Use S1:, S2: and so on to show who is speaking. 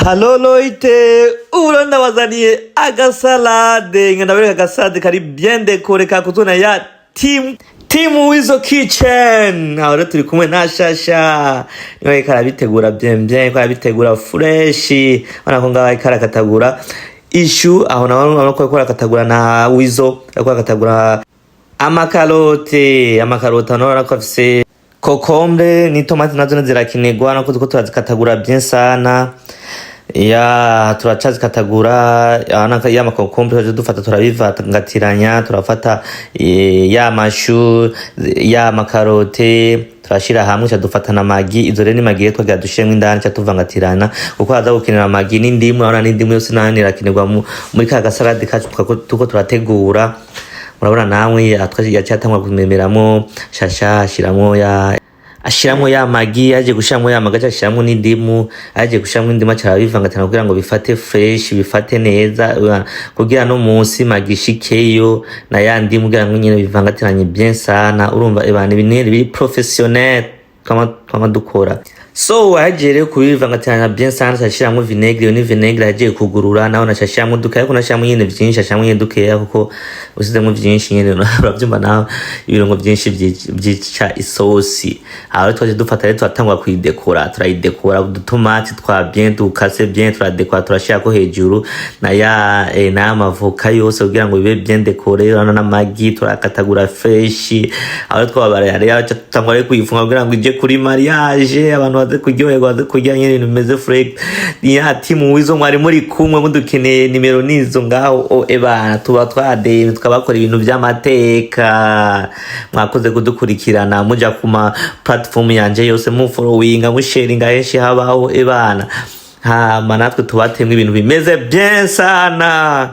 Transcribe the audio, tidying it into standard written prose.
S1: Halo Loite, ubu ndabazaniye agasalade, nga ndabereka agasalade kari bien décoré, kakozwe na ya team Wizo Kitchen. Aho rero turi kumwe na Shasha, niwe ariko arabitegura bien bien, ariko arabitegura fresh. Urabona ko ngaho ariko arakatagura ishu, aho nawe urabona ko ariko arakatagura na Wizo, ariko arakatagura amakarote. Amakarote nawe urabona ko afise concombre n'itomati, nazo zirakenerwa, nako turiko turazikatagura bien sana. Ya, turacazikatagura ya makokombe, turaja dufata, turabivangatiranya, turafata ya mashu, ya makarote, turashira hamwe, ca dufata na Maggi. Izo rero ni Maggi rero twagira dushiremwo indani, ca tuvangatirana, kuko haza gukenera Maggi n'indimu. Urabona n'indimu yose nayo irakenerwa muri ka gasalade kacu turiko turategura. Murabona namwe yaciye atangura kumemeramo. Shasha ashiramwo ya Maggi, yaje gushiramwo ya Maggi, aca ashiramwo n'indimu. Aje gushiramwo indimu, aca arabivangatana kugira ngo bifate fresh, bifate neza, kugira no munsi Maggi ishikeyo na ya ndimu, kugira ngo nyene bivangatiranye bien sana. Urumva ebana, ibintu biri professionnel twama dukora. So ahejeje rero kubivangatiranya bien sana, aca ashiramwo vinaigre. Iyo ni vinaigre ahejeje kugurura, naho naca ashiramwo dukeya, ariko nashiramwo nyene vyinshi, ashiramwo nyene dukeya, kuko usizemwo vyinshi nyene uravyumva nawe, ibirungo vyinshi vyica isosi. Aho rero twaje dufata rero, turatangura kuyidekora, turayidekora udutomati twa bien dukase bien, turadekora, turashirako hejuru na ya na ya mavoka yose kugira ngo bibe bien décoré. Urabona n'amagi turakatagura fresh. Aho rero twabaraye rero, tutangura rero kuyifunga kugira ngo ije kuri mariage, abantu baze kuryoherwa, baze kurya nyene ibintu bimeze fresh. Ya team Wizo, mwari muri kumwe, mudukeneye nimero nizo ngaho. O ebana, tuba twadeye, tukabakora ibintu vy'amateka. Mwakoze kudukurikirana, muja ku ma platform yanje yose, mufollowinga, musharinga henshi habaho. Ebana, hama natwe tubatemwe ibintu bimeze bien sana.